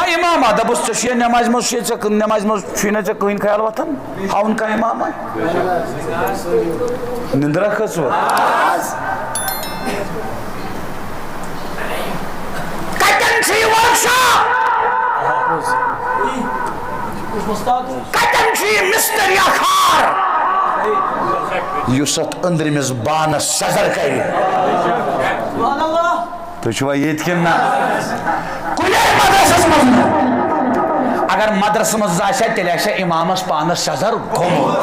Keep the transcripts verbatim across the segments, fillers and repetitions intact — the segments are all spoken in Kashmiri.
امام، دپُس، ژےٚ چھُے نمازِ منٛز، چھُے ژےٚ نمازِ منٛز، چھُے نہ ژےٚ کٕہٕنۍ خیال وۄتھان؟ ہاوُن کانٛہہ امام؟ نندرا کھٔژوٕ؟ کتٮ۪ن چھُ یہِ ورکشاپ؟ کتٮ۪ن چھُ یہِ مستر یا کھار، یُس اتھ أنٛدرمِس بانس سٮ۪زر کرِ؟ تُہۍ چھِوا ییٚتہِ کِنہٕ نہ؟ کُنے مدرسس منٛز نہٕ۔ اگر مدرسہٕ منٛز آسہِ ہا، تیٚلہِ آسہِ ہا امامس پانس سٮ۪زر گوٚمُت۔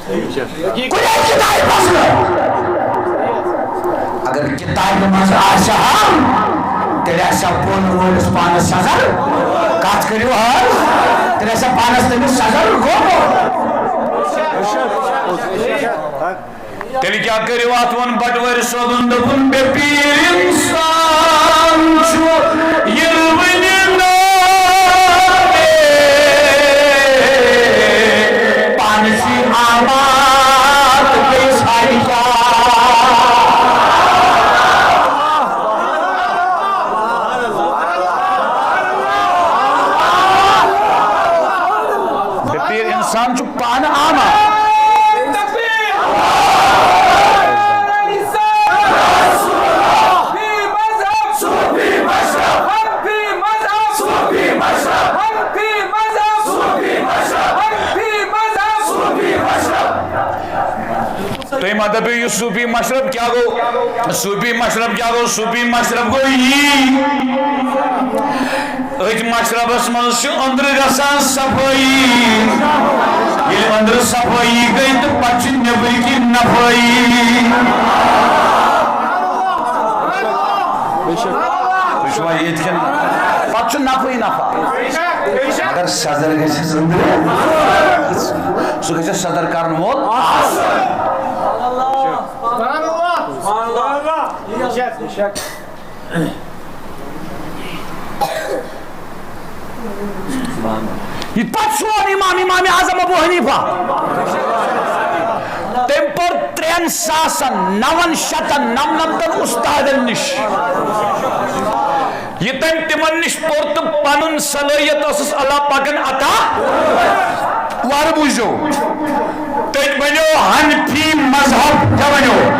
کُنے کِتابہِ منٛز نہٕ۔ اگر کِتابہِ منٛز آسہِ ہا، تیٚلہِ آسہِ ہا پوٚرن وٲلِس پانس سٮ۪زر۔ کتھ کٔرِو حظ، تیٚلہِ آسہِ ہا پانس تٔمِس سٮ۪زر گوٚمُت۔ تیٚلہِ کیٛاہ کٔرِو اَتھ؟ ووٚن بٹوٲرۍ صٲبُن، دوٚپُن، بے پیٖر اِنسان چھُ ییٚلہِ وٕنہِ ناوِ پانسٕے آباد، بیٚیِس ہاوِ کیٛاہ؟ بے پیٖر اِنسان چھُ پانہٕ آماد۔ تُہۍ ما دٔپِو، یہِ صوٗفی مشرب کیٛاہ گوٚو؟ صوٗفی مشرب کیٛاہ گوٚو؟ صوٗفی مشرب گوٚو یی، أتھۍ مشربس منٛز چھُ أنٛدرٕ گژھان صفٲیی۔ ییٚلہِ أنٛدرٕ صفٲیی گٔے تہٕ پتہٕ چھِ نیٚبٕرۍ کِنۍ نفٲیی۔ تُہۍ چھِوا ییٚتہِ کِنہٕ؟ پتہٕ چھُ نفعٕے نفع۔ مگر صدر گژھِ أنٛدرٕ، سُہ گژھِ صدر کرن وول آسُن۔ یہِ پتہٕ سون امام، امام اعظم ابو حنیفہ، تٔمۍ پوٚر ترٛٮ۪ن ساسن نون شتن نمنمتن استادن نِش۔ یہِ تٔمۍ تِمن نِش پوٚر تہٕ پنُن صلٲحیت ٲسٕس اللہ پاکن عطا۔ وارٕ بوٗزِو، تٔتۍ بنیو حنفی مذہب۔ کیٛاہ بنیو؟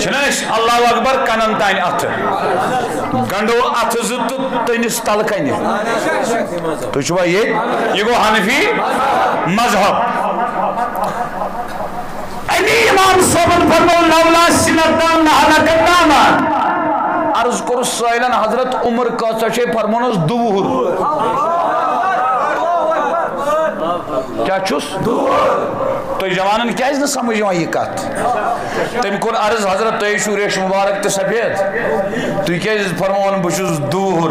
چھِنہ أسۍ اللہ اکبر کنن تانۍ اتھٕ، گنڈو اتھٕ زٕ تہٕ تٔمِس تلہٕ کنہِ۔ تُہۍ چھِوا ییٚتہِ؟ یہِ گوٚو حنفی مذہب۔ امی امام صٲبن فرموو، "لولا سنتان لہلک الناس۔" عرض کوٚرُس سٲیلن، حضرت عمر کۭژاہ چھے؟ فرمونس، "دُ وُہُر۔" کیٛاہ چھُس؟ تُہۍ جوانن کیٛازِ نہٕ سمجھ یِوان یہِ کتھ؟ تٔمۍ کوٚر عرض، "حضرت، تُہۍ چھِو ریش مبارک تہٕ سفید، تُہۍ کیٛازِ فرماوان بہٕ چھُس دوٗر؟"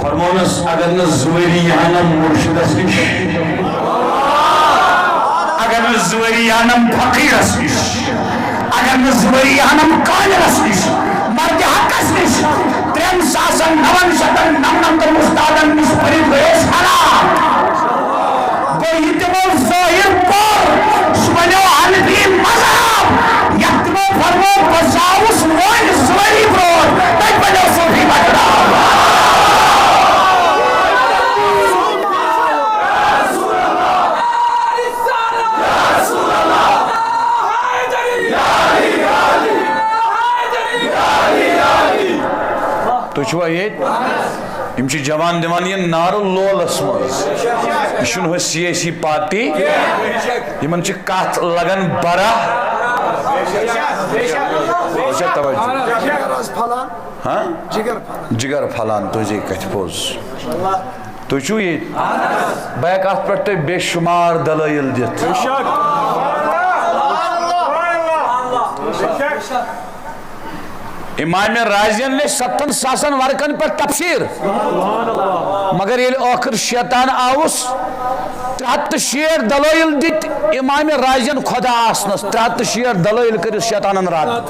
فرمونس، "اگر نہٕ زٕ ؤری یِہنم مرشدس نِش، اگر نہٕ زٕ ؤری یِہنم فقیرس نِش، اگر نہٕ زٕ ؤری یِہنم کاملس نِش، مرد حقس نِش، ترٛٮ۪ن ساسن نون شتن نمنمتن استادن نِش پٔرِتھ گٔیوس ہلاک۔" گوٚو یہِ تِمو ظٲہِر کوٚر، سُہ بنیو حنفی مذہب۔ یتھ تِمو فرموو، بہٕ زاوُس وۄنۍ زٕ ؤری برونٛٹھ، تتہِ بنیو صوفی مذہب۔ تُہۍ چھِوا ییٚتہِ؟ یِم چھِ جوان دِوان یہِ نعرٕ لولس منٛز۔ یہِ چھُنہٕ ہُہ سیٲسی پارٹی، یِمن چھِ کتھ لگان براہ۔ وٕچھا توجہ؟ جگر حظ پھلان۔ ہاں؟ جگر پھلان۔ جگر پھلان، تُہۍ زِ کتھِ پوٚز۔ تُہۍ چھِو ییٚتہِ؟ بہٕ ہٮ۪کہٕ اتھ پٮ۪ٹھ تۄہہِ بے شمار دلٲیل دِتھ۔ امام رازین لیٚچھ ستن ساسن ورقن پٮ۪ٹھ تفسیر، مگر ییٚلہِ ٲخر شیطان آوُس، ترٛےٚ ہتھ تہٕ شیٹھ دلٲیل دِتۍ امام رازین خدا آسنس، ترٛےٚ ہتھ تہٕ شیٹھ دلٲیل کٔرِتھ شیطانن رد۔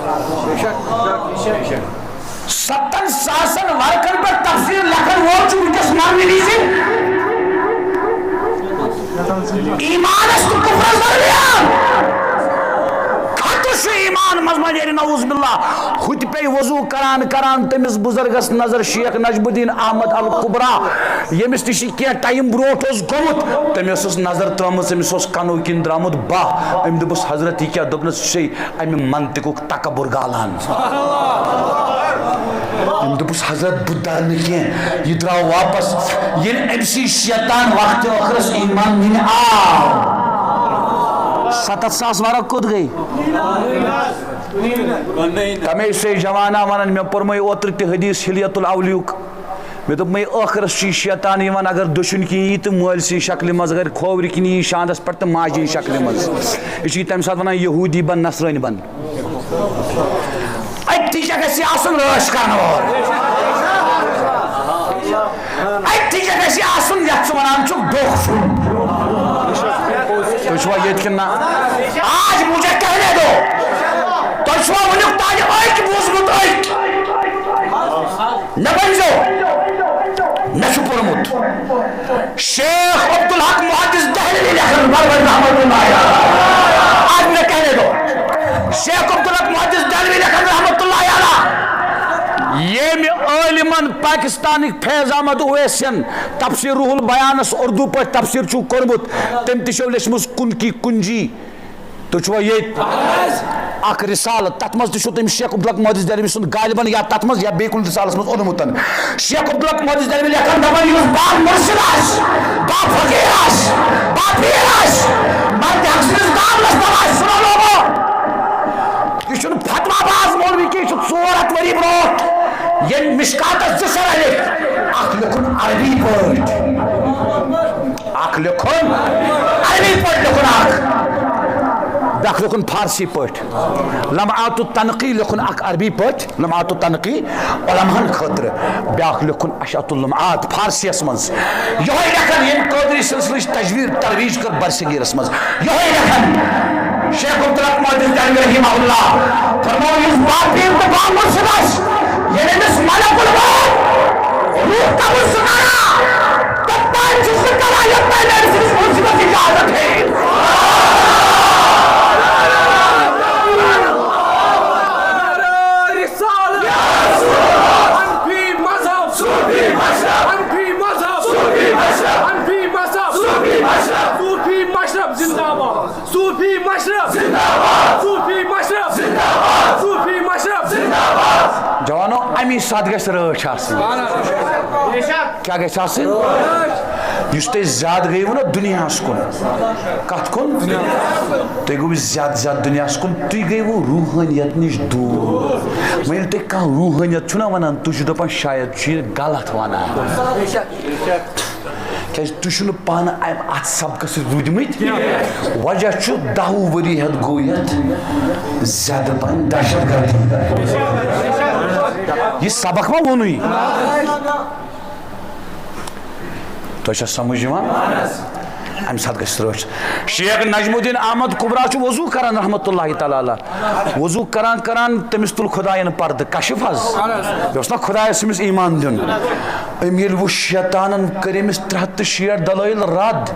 ستن ساسن ورقن پٮ۪ٹھ تفسیر لیکھن وول چھُ وٕنکیٚس مرنہٕ وِزِ ایمانس تہٕ کفرس درمیان۔ خطہٕ چھُ ایمان منٛز نیرِ، نعوذ باللہ۔ ہُتہِ پیٚیہِ وضو کران کران تٔمِس بُزرگس نظر، شیخ نجم الدین احمد الکبریٰ، ییٚمِس نِش یہِ کینٛہہ ٹایم برونٛٹھ اوس گوٚمُت، تٔمِس ٲس نظر ترٲومٕژ، أمِس اوس کنو کِنۍ درٛامُت بہہ۔ أمۍ دوٚپُس، "حضرت، یہِ کیٛاہ؟" دوٚپنَس، "ژٕ چھے اَمہِ منطقُک تکبر گالان۔" أمۍ دوٚپُس، "حضرت، بہٕ درٕ نہٕ کینٛہہ۔" یہِ درٛاو واپس۔ ییٚلہِ أمۍ سٕے شیطان وقتِ ٲخرس ایمان نِنہِ آو، ستتھ ساس ورق کوٚت گٔے؟ تمے سُے جوانا ونان، مےٚ پوٚرمَے اوترٕ تہِ حدیث حلیت الاولیاہُک۔ مےٚ دوٚپمَے، ٲخرس چھُ یہِ شیطان یِوان، اگر دٔچھُن کِنۍ یی تہٕ مٲلۍ سٕنٛدِ شکلہِ منٛز، اگر کھوورِ کِنۍ یی شاندس پٮ۪ٹھ تہٕ ماجہِ ہٕنٛدِ شکلہِ منٛز۔ یہِ چھُ یہِ تمہِ ساتہٕ ونان، یہودی بن، نصرٲنۍ بن۔ أتھی چھےٚ گژھِ آسُن رٲچھ کرن وول۔ أتھی چھےٚ گژھِ آسُن یتھ ژٕ ونان چھُکھ ڈوکھ چھُم۔ تُہۍ چھِوا ییٚتہِ کِنہٕ نہ؟ آج مجھے کہنے دو۔ تۄہہِ چھُوا وُنیُک تانۍ أکۍ بوٗزمُت، أکۍ؟ نہ ؤنۍزیو، مےٚ چھُ پوٚرمُت۔ شیخ عبدالحق محدث دہلوی لیکھن، بر بر رحمت اللہ علیہ۔ آج مجھے کہنے دو۔ شیخ عبدالحق محدث دہلوی لیکھن رحمت اللہ علیہ۔ ییٚمہِ عٲلمن پاکستانٕکۍ فیض احمد اویسین تفسیر روح البیانس اردو پٲٹھۍ تفسیر چھُ کوٚرمُت، تٔمۍ تہِ چھو لیچھمٕژ کُنکی کنجی۔ تُہۍ چھِوا ییٚتہِ؟ اکھ رسالہٕ، تتھ منٛز تہِ چھُ تٔمۍ شیخ عبدالحق محدث دہلوی سُنٛد غالباً یا تتھ منٛز یا بیٚیہِ کُنہِ رسالس منٛز اوٚنمُت۔ شیخ عبدالحق محدث دہلوی لیکھان دپان، یُس با مرشد آسہِ، با فقیر آسہِ، با پیر آسہِ، مگر تہِ حق سٕنٛدِس دامنس تل آسہِ، سُہ نہ لوگو۔ یہِ چھُنہٕ فتوا باز مولوی کینٛہہ، یہِ چھُ ژور ہتھ ؤری برونٛٹھ ییٚمۍ مشکاتس زٕ سر لیکھۍ۔ اکھ لیوٚکھُن عربی پٲٹھۍ، اکھ لیوٚکھُن عربی پٲٹھۍ لیوٚکھُن اکھ، بیٛاکھ لیوٚکھُن فارسی پٲٹھۍ۔ لمعات التنقی لیوٚکھُن اکھ عربی پٲٹھۍ، لمعات التنقی علماہن خٲطرٕ، بیٛاکھ لیوٚکھُن اشعت اللمعات فارسیَس منٛز۔ یِہوٚے لیکھن ییٚمۍ قٲدری سلسلٕچ تجویٖز ترویج کٔر برصغیرس منٛز۔ یِہوٚے لیکھن شیخ عبدالحق محدث دہلوی رحمہ اللہ فرموو، یُس باپیٖر تہٕ بامرشد آسہِ، ییٚلہِ أمِس ملک الموت روح قبض چھُ کران، توٚتام چھُ سُہ کران، یوٚتام أمۍ سٕنٛدِس مرشدس اجازت ہیٚیہِ۔ رسالت۔ حنفی مذہب۔ صوفی مذہب۔ حنفی مذہب۔ صوفی مذہب۔ حنفی مذہب۔ صوفی مذہب۔ صوفی مشرب زندہ باد۔ صوفی مشرب زندہ باد۔ صوفی مشرب زندہ باد۔ صوفی مشرب زندہ باد۔ جوانو، امی ساتہٕ گژھِ رٲچھ آسٕنۍ۔ کیٛاہ گژھِ آسٕنۍ؟ یُس تُہۍ زیادٕ گٔیوٕ نا دُنیاہَس کُن۔ کَتھ کُن؟ تُہۍ گٔیوٕ زیادٕ زیادٕ دُنیاہَس کُن، تُہۍ گٔیوٕ روٗحٲنیت نِش دوٗر۔ وۄنۍ ییٚلہِ تُہۍ کانٛہہ روٗحٲنیت چھُو نا وَنان، تُہۍ چھِو دَپان شاید چھُ یہِ غلط وَنان۔ کیٛازِ تُہۍ چھِو نہٕ پانہٕ اَمہِ، اَتھ سبقَس سۭتۍ روٗدۍمٕتۍ۔ وجہ چھُ دَہ وُہ ؤری ہٮ۪تھ گوٚو یَتھ زیادٕ پَہَن دہشت گردی۔ یہِ سبق ما ووٚنُے؟ تۄہہِ چھا سمجھ یِوان؟ اَمہِ ساتہٕ گژھِ رٲچھ۔ شیخ نجم الدین احمد کبریٰ چھُ وضو کران رحمتہ اللہ تعالیٰ علیہ۔ وضو کران کران تٔمِس تُل خدایَن پردٕ، کشف حظ۔ یہِ اوس نا خدایَس أمِس ایمان دیُن۔ أمۍ ییٚلہِ وُچھ شیطانن کٔرۍ أمِس ترٛےٚ ہَتھ تہٕ شیٹھ دلٲیل رد،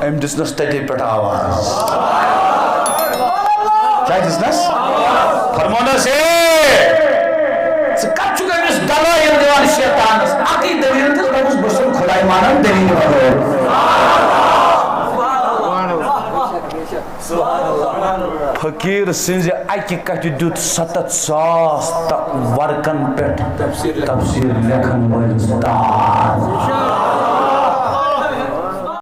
أمۍ دِژنَس تَتے پٮ۪ٹھ آواز۔ کیٛاہ دِژنَس؟ فرمونَس، "اے، ژٕ کَتھ چھُکھ أمِس دلٲیِل دِوان شیطانَس؟ اَکٕے دٔلیٖل دِژ، دوٚپُس، بہٕ چھُسَن خۄداے مانان دٔلیٖلہِ بغٲر۔" فقیٖر سٕنٛزِ اَکہِ کَتھِ دیُت ستتھ ساس تہٕ ورقن پٮ۪ٹھ تفسیٖر لیکھن وٲلِس داغ۔